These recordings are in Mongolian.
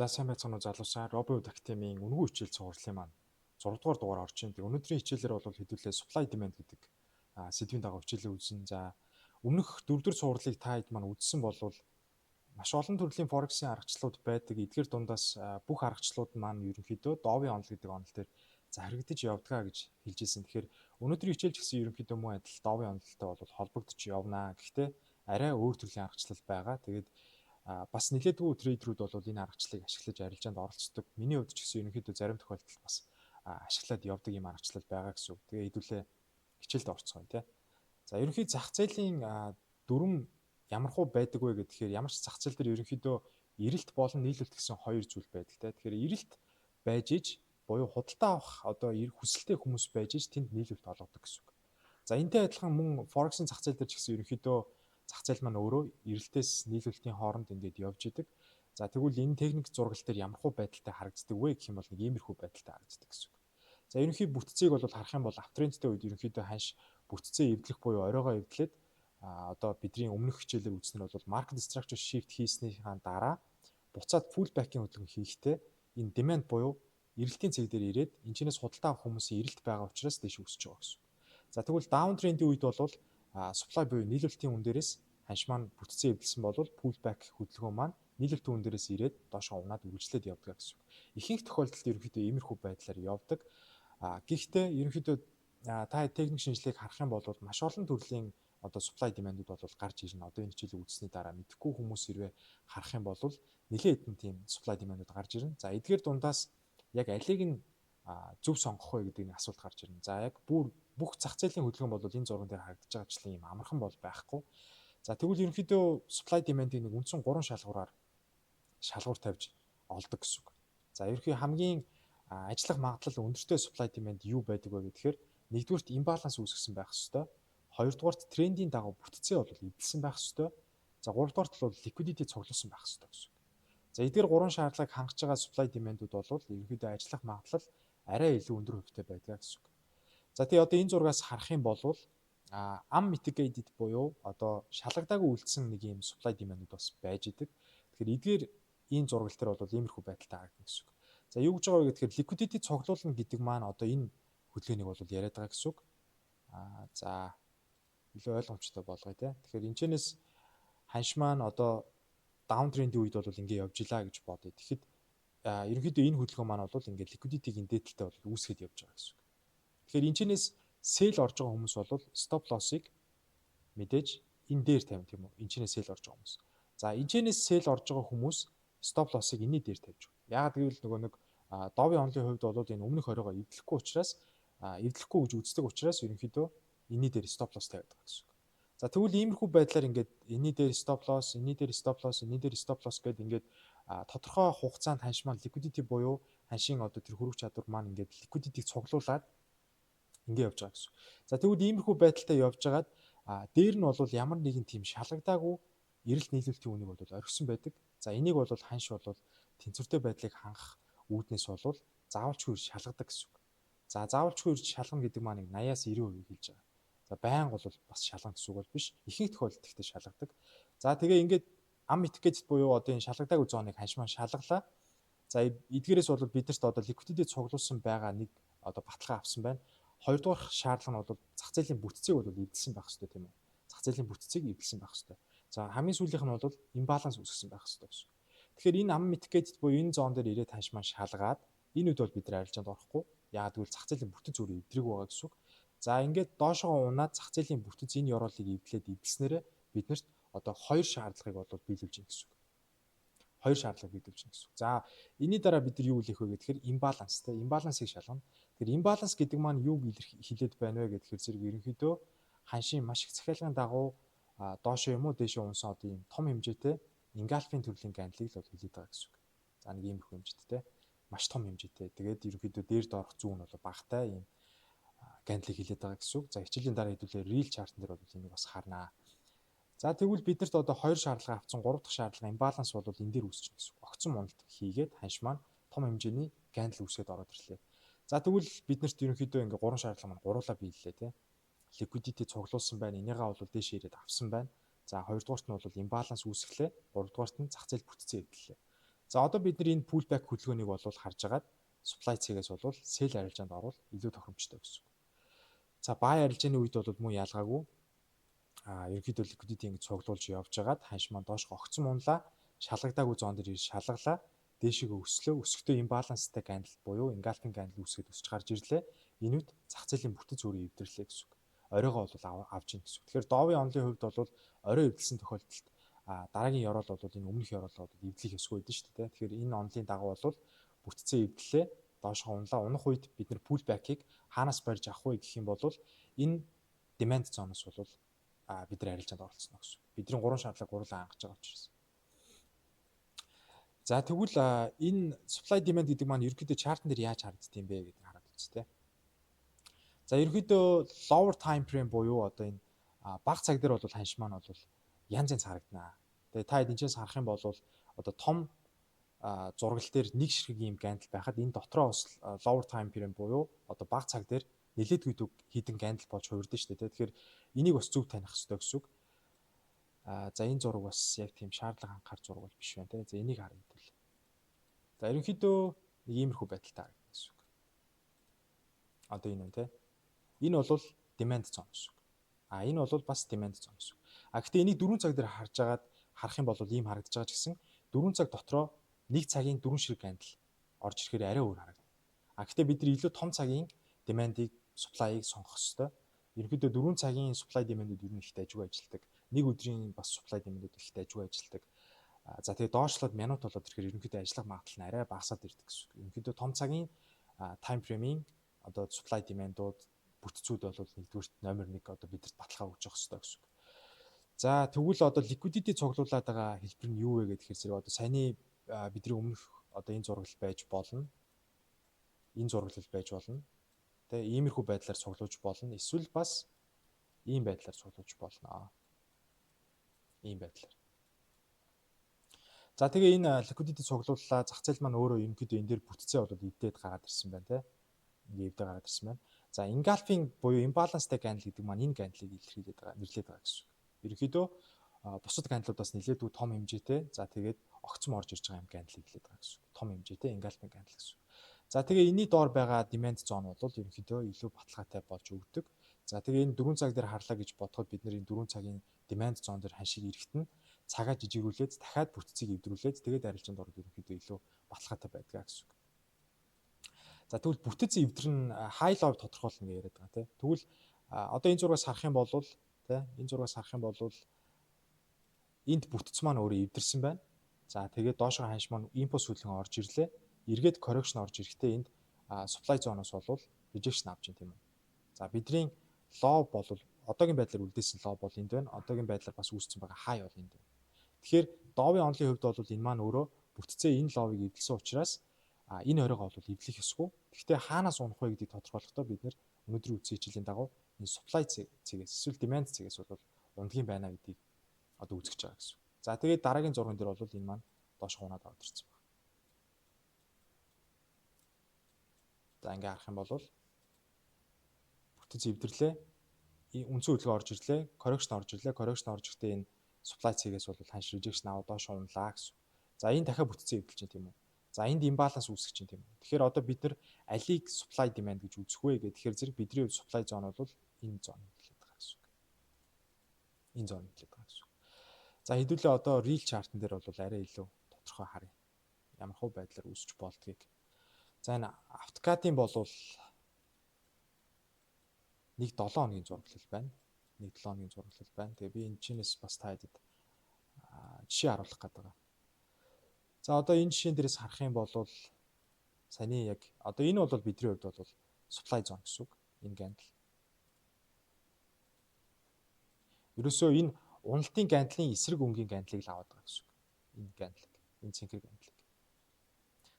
За, сайн байцгаана уу, залуусаа. Robinhood Academy-ийн үнэгүй хичээл сургалтын маань 6 дугаар дугаар орж байна. Тэгээ өнөөдрийн хичээлээр бол хэдүүлээ supply demand гэдэг сэдвийн дагуу хичээлээ үзнэ. За, өмнөх дөрөвдүгээр сургалтыг та хэд маань үзсэн бол маш олон төрлийн forex-ийн аргачлалууд байдаг. Эдгээр дундаас бүх аргачлалууд маань ерөнхийдөө Dow-ын онол гэдэг онол дээр захирагдаж явдгаа гэж хэлж ирсэн. Тэгэхээр өнөөдрийн хичээл ч гэсэн ерөнхийдөө мөн адил Dow-ын онолтой бол холбогдож явнаа. Гэхдээ арай өөр төрлийн аргачлал байгаа. Тэгээд бас нэлээдгүй трейдерүүд бол энэ аргачлалыг ашиглаж арилжаанд оролцдог. Миний хувьд ч гэсэн ерөнхийдөө зарим тохиолдолд бас ашиглаад явдаг юм аргачлал байгаа гэсэн үг. Тэгээ хэдүүлээ хичээлд орцгоё, тий. За, ерөнхий зах зээлийн дүрм ямархуу байдаг вэ гэхээр ямар ч зах зээл дээр ерөнхийдөө эрэлт болон нийлүүлэлт гэсэн хоёр зүйл байдаг, тий. Тэгэхээр эрэлт байж иж буюу худалдаа авах одоо хүсэлтэй хүмүүс байж иж тэнд нийлүүлэлт олгодог гэсэн үг. За, энэтэй адилхан мөн Forex-ын зах зээл дээр ч гэсэн ерөнхийдөө зах зээл маань өөрөө эрэлтээс нийлүүлэлтийн хооронд ингээд явж идэг. За, тэгвэл энэ техник зураглал дээр ямархуу байдалтай харагддаг вэ гэх юм бол нэг иймэрхүү байдалтай харагддаг гэсэн үг. За, ерөнхий бүтцийг бол харах юм бол uptrend тэй үед ерөнхийдөө ханш бүтцээ эвдлэх буюу оройгоо эвдлээд, одоо бидний өмнөх хичээлээр үзснээр бол market structure shift хийснийхаа дараа буцаад pullback-ийн хөдөлгөөн хийхдээ энэ demand буюу эрэлтийн цэг дээр ирээд энэчнээс худалдаа авах хүмүүсийн эрэлт байгаа учраас дээш өсөж байгаа гэсэн үг. За, тэгвэл down trend-ийн үед бол supply буюу нийлүүлэлтийн үн дээрээс ханш маань бүтцээ эвдэлсэн бол pullback хөдөлгөөн маань нийлүүлэлтийн үн дээрээс ирээд доошоо унаад үргэлжлээд явдаг гэсэн үг. Ихэнх тохиолдолд ерөнхийдөө иймэрхүү байдлаар явдаг. Гэхдээ ерөнхийдөө та техник шинжилгээг харах юм бол маш олон төрлийн одоо supply demand-ууд бол гарч ирнэ. Одоо энэ хичээлийг үзсний дараа мэдэхгүй хүмүүс хэрвээ харах юм бол нэлээд хэдэн тийм supply demand-ууд гарч ирнэ. За, эдгээр дундаас яг алийг нь зөв сонгох вэ гэдэг нэг асуулт гарч ирнэ. За, яг бүр бүх зах зээлийн хөдөлгөөн бол энэ зурган дээр харагдаж байгаачлан юм амархан бол байхгүй. За, тэгвэл ерөнхийдөө supply demand-ийг нэг үндсэн гурван шалгуураар шалгуур тавьж олдог гэсэн үг. За, ерөнхий хамгийн ажиллах магадлал өндөртэй supply demand юу байдаг вэ гэхээр нэгдүгээрт imbalance үүсгэсэн байх ёстой. Хоёрдугаарт трендийн дагуу бүтцээ бол эвдэлсэн байх ёстой. За, гуравдугаарт бол liquidity цуглуулсан байх ёстой гэсэн үг. За, эдгээр гурван шаардлагыг хангаж байгаа supply demand-ууд бол ерөнхийдөө ажиллах магадлал арай илүү өндөр хувьтай байдаг гэсэн үг. За, тэгээ одоо энэ зургаас харах юм бол unmitigated буюу одоо шалгадаагүй үлдсэн нэг юм supply demand-ууд бас байж идэг. Тэгэхээр эдгээр ийм зураглал дээр бол иймэрхүү байдалтай харагдана гэсэн үг. За, юу гэж байгаа вэ гэхээр liquidity цуглуулна гэдэг маань одоо энэ хөдөлгөөнийг бол яриад байгаа гэсэн үг. За, илүү ойлгомжтой болгоё, те. Тэгэхээр энэчнээс ханш маань одоо down trend-ийн үед бол ингэ явж илаа гэж бодъё. Тэгэхэд ерөнхийдөө энэ хөдөлгөөн маань бол ингээд liquidity-гийн дээдэлтэй бол үүсгээд явж байгаа гэсэн үг. Тэгэхээр энэчнээс sell орж байгаа хүмүүс бол stop loss-ыг мэдээж энэ дээр тавина, тийм үү? Энэчнээс sell орж байгаа хүмүүс. За, энэчнээс sell орж байгаа хүмүүс stop loss-ыг энэний дээр тавьж өгнө. Яагаад гэвэл нөгөө нэг Dow-ын онолын хувьд бол энэ өмнөх оройгоо эвдлэхгүй учраас, эвдлэхгүй гэж үздэг учраас ерөнхийдөө энэний дээр stop loss тавиад байгаа гэсэн үг. За, тэгвэл иймэрхүү байдлаар ингээд энэний дээр stop loss, энэний дээр stop loss, энэний дээр stop loss гэдээ ингээд тодорхой хугацаанд ханш маань liquidity буюу ханшийн одоо тэр хөрвөх чадвар маань ингээд liquidity-г цуглуулад ингээ явж байгаа гэсэн. За, тэгвэл иймэрхүү байдалтай явж байгаад дээр нь бол ямар нэгэн тийм шалгагдаагүй эрэлт нийлүүлэлтийн үнийг бол орхисон байдаг. За, энийг бол ханш бол тэнцвэртэй байдлыг хангах үүднээс бол заавалчгүй шалгадаг гэсэн үг. За, заавалчгүй ирж шалгана гэдэг маань 80-аас 90% хэлж байгаа. За, байнга бол бас шалгана гэсэн үг бол биш. Ихэнх тохиолдолд ихтэй шалгадаг. За, тэгээ ингээд unmitigated буюу одоо энэ шалгадаагүй zone ыг ханш маань шалгалаа. За, эдгээрээс бол биднэрт одоо liquidity цуглуулсан байгаа нэг одоо баталгаа авсан байна. Хоёрдугаар шаардлага нь бол зах зээлийн бүтцийг бол эвдэлсэн байх хэрэгтэй, тийм үү? Зах зээлийн бүтцийг эвдэлсэн байх хэрэгтэй. За, хамгийн сүүлийнх нь бол imbalance үүсгэсэн байх хэрэгтэй гэсэн. Тэгэхээр энэ unmitigated буюу энэ zone дээр ирээд ханш маань шалгаад, энэ үед бол бид нар арилжаанд орохгүй. Яагаад гэвэл зах зээлийн бүтэц өөрөө эвдрэг байгаа гэсэн үг. За, ингээд доошогоо унаад зах зээлийн бүтэц энэ ёроолыг эвдлээд, эвдэлснээрээ биднэрт одоо хоёр шаардлагыг бол биелүүлж байна гэсэн үг. Хоёр шаардлага биелүүлж байна гэсэн үг. За, энэний дараа бид нар юу хийх вэ гэхээр imbalance те, imbalance ыг шалгана. Тэгэхээр imbalance гэдэг маань юуг хилээд байна вэ гэхээр зэрэг ерөнхийдөө ханшийн маш их захиалгын дагуу доошоо юм уу дээшээ унсан одоо ийм том хэмжээтэй engulfing төрлийн candle ыг л бол хилээд байгаа гэсэн үг. За, нэг иймэрхүү хэмжээтэй те, маш том хэмжээтэй. Тэгээд ерөнхийдөө дээр доорх зүүн нь бол багатай ийм candle ыг хилээд байгаа гэсэн үг. За, хичээлийн дараа хэдүүлээ real chart дээр бол энийг бас харнаа. За, тэгвэл биднэрт одоо хоёр шаардлага авсан, гурав дахь шаардлага imbalance бол энэ дээр үүсчихнэ гэсэн үг. Огцон уналт хийгээд ханш маань том хэмжээний candle үүсгээд ороод ирлээ. За, тэгвэл биднэрт ерөнхийдөө ингээ гурван шаардлага маань гуруулаа биеллээ, тий. Liquidity цуглуулсан байна. Энийгээ бол дээш ирээд авсан байна. За, хоёрдугаарт нь бол imbalance үүсгэлээ. Гуравдугаарт нь зах зээл бүтцээ эвдлээ. За, одоо бид нар энэ pullback хөдөлгөөнийг бол харж агаад supply цэгээс бол sell арилжаанд орвол илүү тохиромжтой гэсэн үг. За, buy арилжааны үед бол мөн ялгаагүй ерөнхийдөө liquidity ингэж цуглуулж явж байгаад ханш маань доош огцом унлаа, шалгагдаагүй zone дээр ирж шалгалаа, дээшээгээ өслөө. Өсөхдөө imbalance тай candle буюу engulfing candle үүсгээд өсч гарч ирлээ. Энэ үед зах зээлийн бүтэц өөрөө эвдэрлээ гэсэн үг. Оройгоо бол авч ийн гэсэн үг. Тэгэхээр Dow-ын онолын хувьд бол орой эвдэлсэн тохиолдолд дараагийн ёроол бол энэ өмнөх ёроолоо бол эвдлэх ёсгүй байдаг шүү дээ. Тэгэхээр энэ онолын дагуу бол бүтцээ эвдлээ, доошоо унлаа. Унах үед бид нар pullback-ыг хаанаас барьж авах вэ гэх юм бол энэ demand zone-оос бол бид нар арилжаанд оролцоно гэсэн. Бидний гурван шаардлага гурлаа хангаж байгаа учраас. За, тэгвэл энэ supply demand гэдэг маань ерөнхийдөө chart ан дээр яаж харагддаг юм бэ гэдгийг хараад үзье те. За, ерөнхийдөө lower time frame буюу одоо энэ бага цаг дээр бол ханш маань бол янз янз харагданаа. Тэгээ та эднээс харах юм бол одоо том зургал дээр нэг ширхэг ийм candle байхад энэ дотроо бас lower time frame буюу одоо бага цаг дээр нэлээдгүй хэдэн candle болж хувирдэн шүү дээ. Тэгэхээр энийг бас зөв таних хэрэгтэй гэсэн үг. За, энэ зураг бас яг тийм шаардлага хангахар зураг бол биш байна те. За, энийг харъя хэдүүл. За, ерөнхийдөө нэг иймэрхүү байдалтай харагдана гэсэн үг. Одоо энэ үү те. Энэ бол demand zone гэсэн үг. Энэ бол бас demand zone гэсэн үг. Гэхдээ энийг 4 цаг дээр харж агаад харах юм бол ийм харагдаж байгаа ч гэсэн 4 цаг дотроо нэг цагийн 4 ширхэг candle орж ирэхээр арай өөр харагдана. Гэхдээ бид нар илүү том цагийн demand-ыг, supply-ыг сонгох ёстой. Ерөнхийдөө 4 цагийн supply demand-ууд ер нь их дайжгүй ажилладаг. Нэг өдрийн бас supply demand-ууд их дайжгүй ажилладаг. За, тэгээ доошлоод минут болоод ирэхээр ерөнхийдөө ажиллах магадлал нь арай багасаад ирдэг гэсэн үг. Ерөнхийдөө том цагийн time frame-ийн одоо supply demand-ууд, бүтцүүд бол нэгдүгээрт номер 1 одоо бидэрт баталгаа өгч явах хэрэгтэй гэсэн үг. За, тэгвэл одоо liquidity цуглуулад байгаа хэлбэр нь юу вэ гэхээр зэрэг одоо саяны бидний өмнөх одоо энэ зураглал байж болно. Энэ зураглал байж болно. Тэ, иймэрхүү байдлаар цуглуулж болно. Эсвэл бас ийм байдлаар цуглуулж болно. Ийм байдлаар. За, тэгээ энэ liquidity цуглууллаа. Зах зээл маань өөрөө ерөнхийдөө энэ дээр бүтцээ бол эвдээд гараад ирсэн байна те. Ингээ эвдээ гараад ирсэн байна. За, engulfing буюу imbalance тай candle гэдэг маань энэ candle-ыг илэрхийлээд байгаа, нэрлээд байгаа гэсэн үг. Ерөнхийдөө бусад candle уудаас нэлээдгүй том хэмжээтэй. За, тэгээд огцом орж ирж байгаа юм candle-ыг хэлээд байгаа гэсэн үг. Том хэмжээтэй engulfing candle гэсэн үг. За, тэгээ энэний доор байгаа demand zone бол ерөнхийдөө илүү баталгаатай болж өгдөг. За, тэгээ энэ 4 цаг дээр харлаа гэж бодоход бид нар энэ 4 цагийн demand zone дээр ханшийг эрэхтэн цагаа жижигрүүлээд, дахиад бүтцийг эвдрүүлээд, тэгээд арилжаанд ороод ерөнхийдөө илүү баталгаатай байдаг гэсэн үг. За, тэгвэл бүтэц эвдрэн high low тодорхойлно гэж яриад байгаа тийм. Тэгвэл одоо энэ зургаас харах юм бол тий, энэ зургаас харах юм бол энд бүтэц маань өөрөө эвдэрсэн байна. За, тэгээд доошоо ханш маань импульс хөдөлгөөн орж ирлээ. Эргээд correction орж ирэхдээ энд supply zone-оос бол rejection авч ин, тийм үү. За, бидний low бол одоогийн байдлаар үлдээсэн low бол энд байна. Одоогийн байдлаар бас үүссэн байгаа high бол энд байна. Тэгэхээр Dow-ын онолын хувьд бол энэ маань өөрөө бүтцээ энэ low-ыг эвдэлсэн учраас энэ оройгоо бол эвдлэх ёсгүй. Гэхдээ хаанаас унах вэ гэдгийг тодорхойлохдоо бид нэр өнөөдрийн үндсэн хичээлийн дагуу энэ supply цэгээс эсвэл demand цэгээс бол ундгийн байна гэдгийг одоо үзэж байгаа гэсэн. За, тэгээд дараагийн зурган дээр бол энэ маань доош унаад аваад ирсэн байна. За, ингээ харах юм бол бүтэц эвдэрлээ. Үндсэн хөдөлгөөн орж ирлээ. Correction орж ирлээ. Correction орж ирэхдээ энэ supply цэгээс бол ханш rejection аваад доош унлаа гэсэн. За, энэ дахиад бүтцээ эвдэлж чинь, тийм үү. За, энд imbalance үүсгэж чинь, тийм үү. Тэгэхээр одоо бид нар алийг supply demand гэж үзэх вэ гэхээр зэрэг бидний хувьд supply zone бол энэ zone хэлээд байгаа гэсэн үг. Энэ zone хэлээд байгаа гэсэн үг. За, хэдүүлээ одоо real chart-н дээр бол арай илүү тодорхой харъя. Ямар хуу байдлаар үүсч болдгийг. За, энэ AUD CAD-ын болвол нэг 7 хоногийн зураглал байна. Нэг 7 хоногийн зураглал байна. Тэгээ би энэ чинээс бас та хэдэд жишээ харуулах гээд байгаа. За, одоо энэ жишээн дээрээс харах юм бол саяны яг одоо энэ бол бидний хувьд бол supply zone гэсэн үг. Энэ candle. Ерөөсөө энэ уналтын candle-ын эсрэг өнгийн candle-ыг л аваад байгаа гэсэн үг. Энэ candle-ыг, энэ цэнхэр candle-ыг.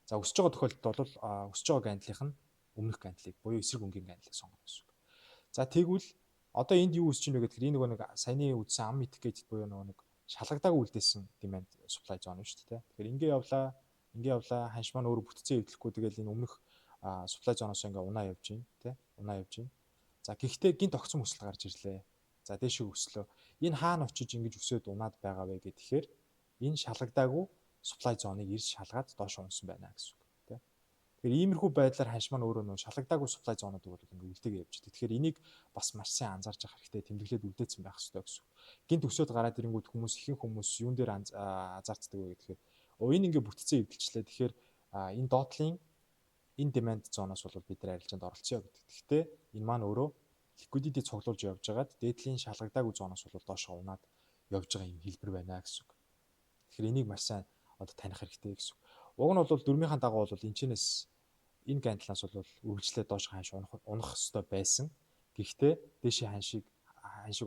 За, өсөж байгаа тохиолдолд бол өсөж байгаа candle-ийнх нь өмнөх candle-ыг буюу эсрэг өнгийн candle-ыг сонгоно гэсэн үг. За, тэгвэл одоо энд юу үүсэж байна вэ гэхээр энэ нөгөө нэг саяны үзсэн unmitigated буюу нөгөө нэг шалгагдаагүй үлдээсэн demand supply zone шүү дээ. Тэгэхээр ингээ явлаа, ингээ явлаа, ханш маань өөрөө бүтцээ эвдлэхгүй, тэгэл энэ өмнөх supply zone-оос ингээ унаа явж байна, тий? Унаа явж байна. За, гэхдээ гинт огцом өсөлт гарч ирлээ. За, дээшээ өслөө. Энэ хаана очиж ингэж өсөөд унаад байгаа вэ гэхээр энэ шалгагдаагүй supply zone-ыг ирж шалгаад доош унсан байна гэсэн үг, тий. Тэгэхээр иймэрхүү байдлаар ханш маань өөрөө нөө шалгадаагүй supply zone-уудыг бол ингээ үлдээгээ явж байгаа. Тэгэхээр энийг бас маш сайн анзаарч явах хэрэгтэй, тэмдэглээд үлдээсэн байх хэрэгтэй гэсэн үг. Гинт өсөөд гараад ирэнгүүт хүмүүс, ихэнх хүмүүс юун дээр анзаарцдаг вэ гэхээр оо, энэ ингээ бүтцэн эвдэлчлээ. Тэгэхээр энэ доотлын энэ demand zone-оос бол бид нар арилжаанд оролцъё гэдэг. Гэхдээ энэ маань өөрөө liquidity цуглуулж явж байгаад дээдлийн шалгагдаагүй zone-оос бол доошоо унаад явж байгаа юм хэлбэр байна гэсэн үг. Тэгэхээр энийг маш сайн одоо таних хэрэгтэй гэсэн үг. Уг нь бол дөрмийнхаа дагуу бол энэ чинээс, энэ candle-аас бол үргэлжлээ доош ханш унах ёстой байсан. Гэхдээ дээшээ ханшиг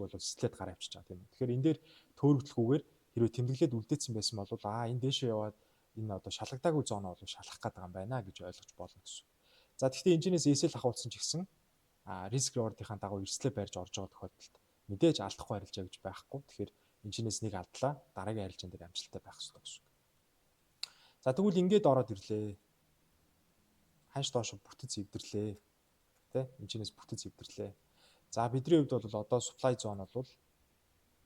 бол сэтлээд гараа авчиж байгаа, тийм үү. Тэгэхээр энэ дээр төөрөгдөлгүйгээр хэрвээ тэмдэглээд үлдээсэн байсан бол аа, энэ дээшээ яваад энэ одоо шалгадаагүй zone бол шалгах гээд байгаа юм байна гэж ойлгож болно гэсэн. За, тэгэхдээ энэ SL ахуулсан ч гэсэн risk reward-ийн дагуу эрсдлээ барьж орж байгаа тохиолдолд мэдээж алдахгүй арилжаа гэж байхгүй. Тэгэхээр энэ нэг алдлаа, дараагийн арилжаан дээр амжилттай байх хэрэгтэй гэсэн үг. За, тэгвэл ингээд ороод ирлээ. Ханш доош бүтэц эвдэрлээ. Тэ? Энэ бүтэц эвдэрлээ. За, бидний хувьд бол одоо supply zone бол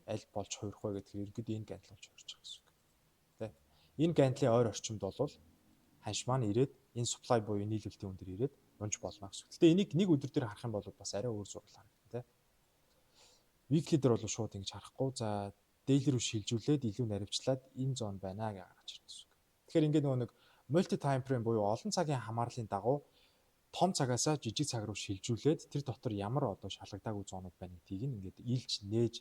аль болж хувирах вэ гэхээр ерөнхийдөө энэ candle болж хувирч байгаа гэсэн үг. Тэ? Энэ candle-ын ойр орчимд бол ханш маань ирээд энэ supply буюу нийлүүлэлтийн үн дээр ирээд унж болно гэсэн. Гэхдээ энийг нэг өдөр дээр харах юм бол бас арай өөр зураг харагдана, тэ. Weekly дээр бол шууд ингэж харахгүй. За, daily рүү шилжүүлээд илүү наривчлаад энэ zone байна гэж гаргаж ирнэ гэсэн үг. Тэгэхээр ингээд нөгөө нэг multi time frame буюу олон цагийн хамаарлын дагуу том цагаасаа жижиг цаг руу шилжүүлээд тэр дотор ямар одоо шалгадаагүй zone-ууд байна гэдгийг нь ингээд илж нээж,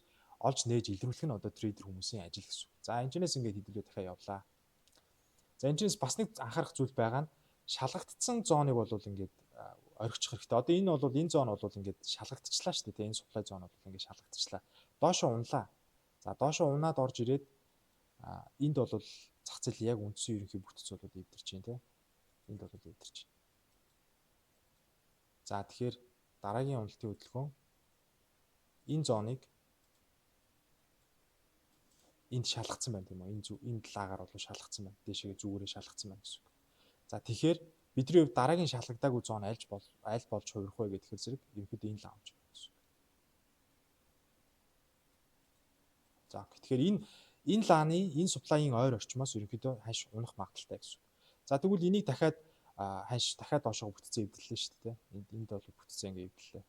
олж нээж илрүүлэх нь одоо трейдер хүмүүсийн ажил гэсэн үг. За, энэчнээс ингээд хэдүүлээ дахиад явлаа. За, энэчнээс бас нэг анхаарах зүйл байгаа нь шалгагдсан zone-ыг бол ингээд орхичих хэрэгтэй. Одоо энэ бол, энэ zone бол ингээд шалгагдчихлаа шүү дээ. Энэ supply zone бол ингээд шалгагдчихлаа. Доошоо унлаа. За, доошоо унаад орж ирээд энд бол зах зээл яг үндсэн ерөнхий бүтэц бол эвдэрч байна, те. Энд бол эвдэрч байна. За, тэгэхээр дараагийн уналтын хөдөлгөөн энэ zone-ыг энд шалгацсан байна, тийм үү? Энэ зүг, энэ лаагаар бол шалгацсан байна. Дээшээ зүгээрээ шалгацсан байна гэсэн үг. За, тэгэхээр бидний хувьд дараагийн шалгагдаагүй zone аль болж хувирах вэ гэхээр зэрэг ерөнхийдөө энэ лаа болж байна гэсэн үг. За, тэгэхээр энэ лааны, энэ supply-ийн ойр орчмоос ерөнхийдөө ханш унах магадлалтай гэсэн үг. За, тэгвэл энийг дахиад ханш дахиад доошоо бүтцэн эвдэрлээ шүү дээ. Энд бол бүтцэн ингээ эвдэрлээ.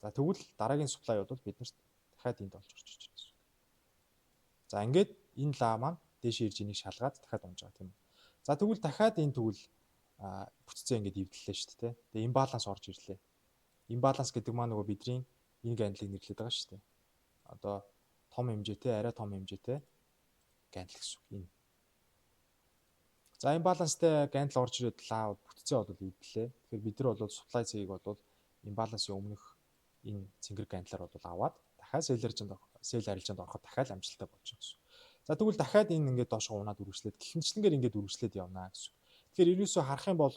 За, тэгвэл дараагийн supply бол биднэрт дахиад энд болж орж иж байна гэсэн үг. За, ингээд энэ лаа маань дээшээ ирж энийг шалгаад дахиад унж байгаа, тийм үү. За, тэгвэл дахиад энэ тэгвэл бүтцээ ингээд эвдлээ шүү дээ. Тэгээ imbalance орж ирлээ. Imbalance гэдэг маань нөгөө бидний энэ candle-ыг нэрлэдэг байгаа шүү дээ. Одоо том хэмжээтэй, арай том хэмжээтэй candle гэсэн үг энэ. За, imbalance-тай candle орж ирээд лаа бүтцээ бол эвдлээ. Тэгэхээр бид нар бол supply цэгийг бол imbalance-ын өмнөх энэ цэнгэр candle-аар бол аваад дахиад sell арилжаанд ороход дахиад амжилттай болж байгаа гэсэн. За, тэгвэл дахиад энэ ингээд доошоо унаад үргэлжлээд гэх мэтчилэнгээр ингээд үргэлжлээд явна гэсэн. Тэгэхээр ерөөсөө харах юм бол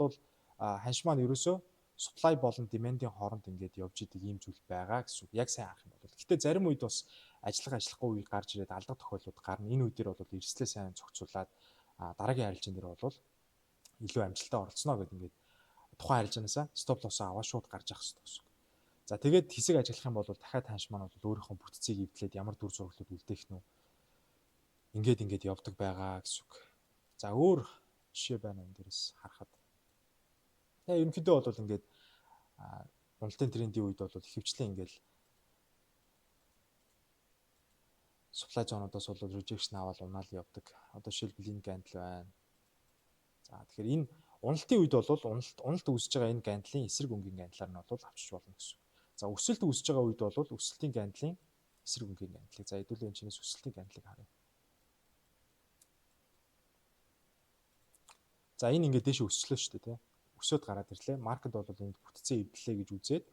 ханш маань ерөөсөө supply болон demand-ийн хооронд ингээд явж идэг ийм зүйл байгаа гэсэн үг. Яг сайн харах юм бол. Гэтэ зарим үед бас ажиллах ажиллахгүй үе гарч ирээд алдах тохиолдлууд гарна. Энэ үе дээр бол эрсдлээ сайн зохицуулаад дараагийн арилжаан дээр бол илүү амжилттай оролцоно гэдэг ингээд тухайн арилжаанаасаа stop loss-оо аваад шууд гарч явах хэрэгтэй гэсэн үг. За, тэгээд хэсэг ажиллах юм бол дахиад ханш маань бол өөрийнхөө бүтцийг эвдлээд ямар дүр зураглууд үлдээх нь ингээд ингээд явдаг байгаа гэсэн үг. За, өөр жишээ байна энэ дээрээс харахад. Тэгээ ерөнхийдөө бол ингээд уналтын трендийн үед бол ихэвчлэн ингээд supply zone-уудаас бол rejection аваад унаал явдаг. Одоо жишээлбэл энэ candle байна. За, тэгэхээр энэ уналтын үед бол уналт үүсэж байгаа энэ candle-ын эсрэг өнгийн candle-аар нь бол авчиж болно гэсэн. За, өсөлт үүсэж байгаа үед бол өсөлтийн candle-ын эсрэг өнгийн candle-ыг, за, хэдүүлээ энэ чинээс өсөлтийн candle-ыг харъя. За, энэ ингээд дээш өсчлөө шүү дээ, тий. Өсөөд гараад ирлээ. Market бол энд бүтцэн эвдлээ гэж үзээд,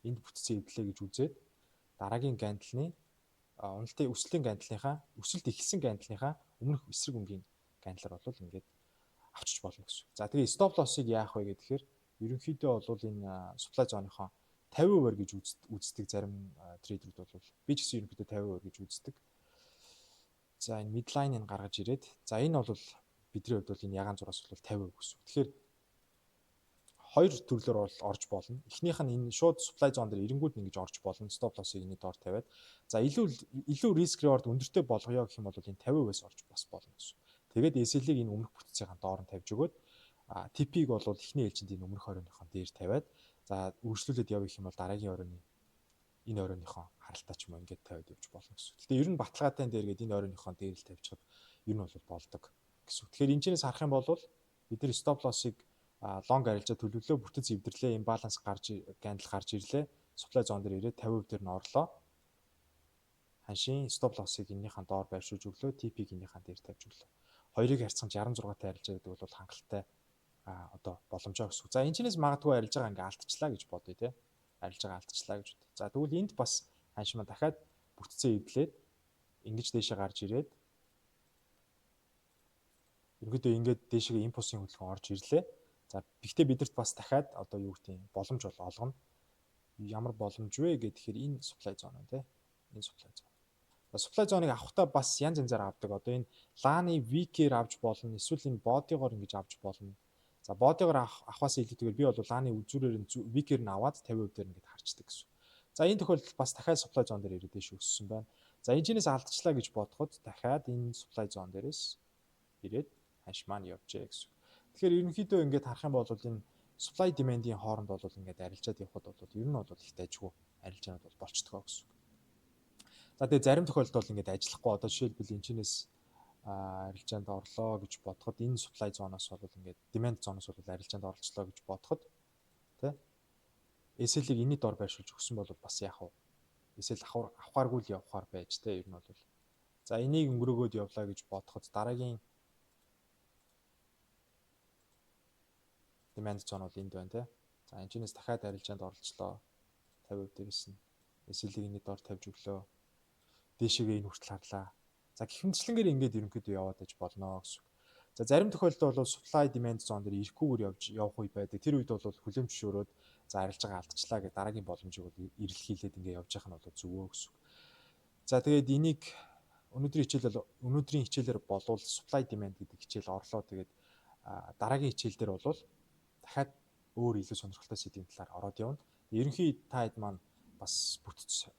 энд бүтцэн эвдлээ гэж үзээд дараагийн candle-ны уналтын өсөлтийн candle-ныхаа, өсөлт эхэлсэн candle-ныхаа өмнөх эсрэг өнгийн candle-аар бол ингээд авчиж болно гэсэн. За, тэгээ stop loss-ыг яах вэ гэхээр ерөнхийдөө бол энэ supply zone-ынхоо 50% гэж үздэг зарим трейдерүүд бол, би ч гэсэн ерөнхийдөө 50% гэж үздэг. За, энэ midline-ыг гаргаж ирээд, за, энэ бол бидний хувьд бол энэ ягаан зураас бол 50% гэсэн. Тэгэхээр хоёр төрлөөр бол орж болно. Эхнийх нь энэ шууд supply zone дээр эренгүүд нь ингэж орж болно. Stop loss-ыг энэ доор тавиад. За, илүү илүү risk reward өндөртэй болгоё гэх юм бол энэ 50%-аас орж бас болно гэсэн. Тэгээд SL-ийг энэ өмнөх бүтцийн доор нь тавьж өгөөд, TP-г бол эхний ээлжинд энэ өмнөх оройныхон дээр тавиад, за үргэлжлүүлээд явах юм бол дараагийн оройны энэ оройныхон харалтаа ч юм уу ингээд тавиад явж болно гэсэн. Гэхдээ ер нь баталгаатай дээр гээд энэ оройныхон дээр л тавьчихад ер нь бол болдог гэсэн. Тэгэхээр энэ чэнэс харах юм бол бид нар stop loss-ыг long арилжаа төлөвлөө, бүтэц эвдэрлээ, imbalance гарч, candle гарч ирлээ. Supply zone дээр ирээд 50% дээр нь орлоо. Ханшийн stop loss-ыг энэнийхэн доор байршуулж өглөө, TP-г энэнийхэн дээр тавьж өглөө. Хоёрыг харьцсан 66 та арилжаа гэдэг бол хангалттай одоо боломжоо гэсэн. За, энэ чинээс магадгүй арилжаагаа ингээ алдчихлаа гэж бодъё те. Арилжаагаа алдчихлаа гэж бодъё. За, тэгвэл энд бас ханш маань дахиад бүтцээ эвдлээд ингэж дээшээ гарч ирээд ерөнхийдөө ингээд дээшээ импульсийн хөдөлгөөн орж ирлээ. За, гэхдээ бидэрт бас дахиад одоо юу гэдэг боломж бол олгоно. Ямар боломж вэ гэхээр энэ supply zone байна те. Энэ supply zone. За, supply zone-ыг авахдаа бас янз янзаар авдаг. Одоо энэ лааны wick-ээр авч болно, эсвэл энэ body-гоор ингэж авч болно. За, body-гоор авахаас илүүтэйгээр би бол лааны үзүүрээр нь wick-ээр нь аваад 50% дээр ингээд харчдаг гэсэн. За, энэ тохиолдолд бас дахиад supply zone дээр ирээд дэш өссөн байна. За, энэ чинээс алдчихлаа гэж бодоход дахиад энэ supply zone дээрээс ирээд ханш маань явжээ гэсэн. Тэгэхээр ерөнхийдөө ингээд харах юм бол энэ supply demand-ийн хооронд бол ингээд арилжаад явхад бол ер нь бол их дайжгүй арилжаанууд бол болчдгоо гэсэн. За, тэгээ зарим тохиолдолд бол ингээд ажиллахгүй. Одоо жишээлбэл энэ чинээс арилжаанд орлоо гэж бодоход энэ supply zone-оос бол ингээд demand zone-оос бол арилжаанд оролцлоо гэж бодоход тэ SL-ийг энэний дор байршуулж өгсөн бол бас яах вэ? SL авахааргүй л явахаар байж тэ ер нь бол. За, энийг өнгөрөөгөөд явлаа гэж бодоход дараагийн demand zone бол энд байна те. За, энэ чинээс дахиад арилжаанд оролцлоо. 50% дээрээс нь SL-ийг энэний дор тавьж өглөө. Дээшээгээ энэ хүртэл харлаа. За, гэх мэтчлэнгээр ингээд ерөнхийдөө яваад аж болно гэсэн. За, зарим тохиолдолд бол supply demand zone дээр ирэхгүйгээр явж явах үе байдаг. Тэр үед бол хүлээн зөвшөөрөөд, за арилжаагаа алдчихлаа гэх дараагийн боломжийг бол эрэлхийлээд ингээ явж явах нь бол зөвөө гэсэн. За, тэгээд энийг өнөөдрийн хичээлээр болвол supply demand гэдэг хичээл орлоо. Тэгээд дараагийн хичээл дээр бол дахиад өөр илүү сонирхолтой сэдвийн талаар ороод явна. Ерөнхий та хэд маань бас бүтэц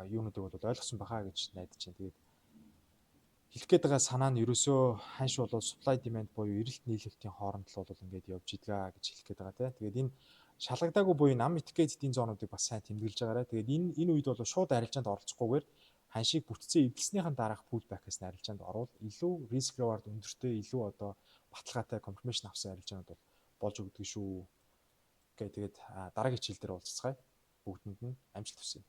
юунуудыг бол ойлгосон байхаа гэж найдаж байна. Тэгээд хэлэх гээд байгаа санаа нь ерөөсөө ханш бол supply demand буюу эрэлт нийлүүлэлтийн хооронд л бол ингээд явж идгаа гэж хэлэх гээд байгаа тийм. Тэгээд энэ шалгагдаагүй буюу unmitigated эдийн zone уудыг бас сайн тэмдэглэж байгаарай. Тэгээд энэ үед бол шууд арилжаанд оролцохгүйгээр ханшийг бүтцээ эвдэлснийхэн дараах pullback-аас нь арилжаанд орвол илүү risk reward өндөртэй, илүү одоо баталгаатай confirmation авсан арилжаанууд бол болж өгдөг шүү. Окей, тэгээд дараагийн хичээл дээр уулзцгаая. Бүгдэнд нь амжилт хүсье.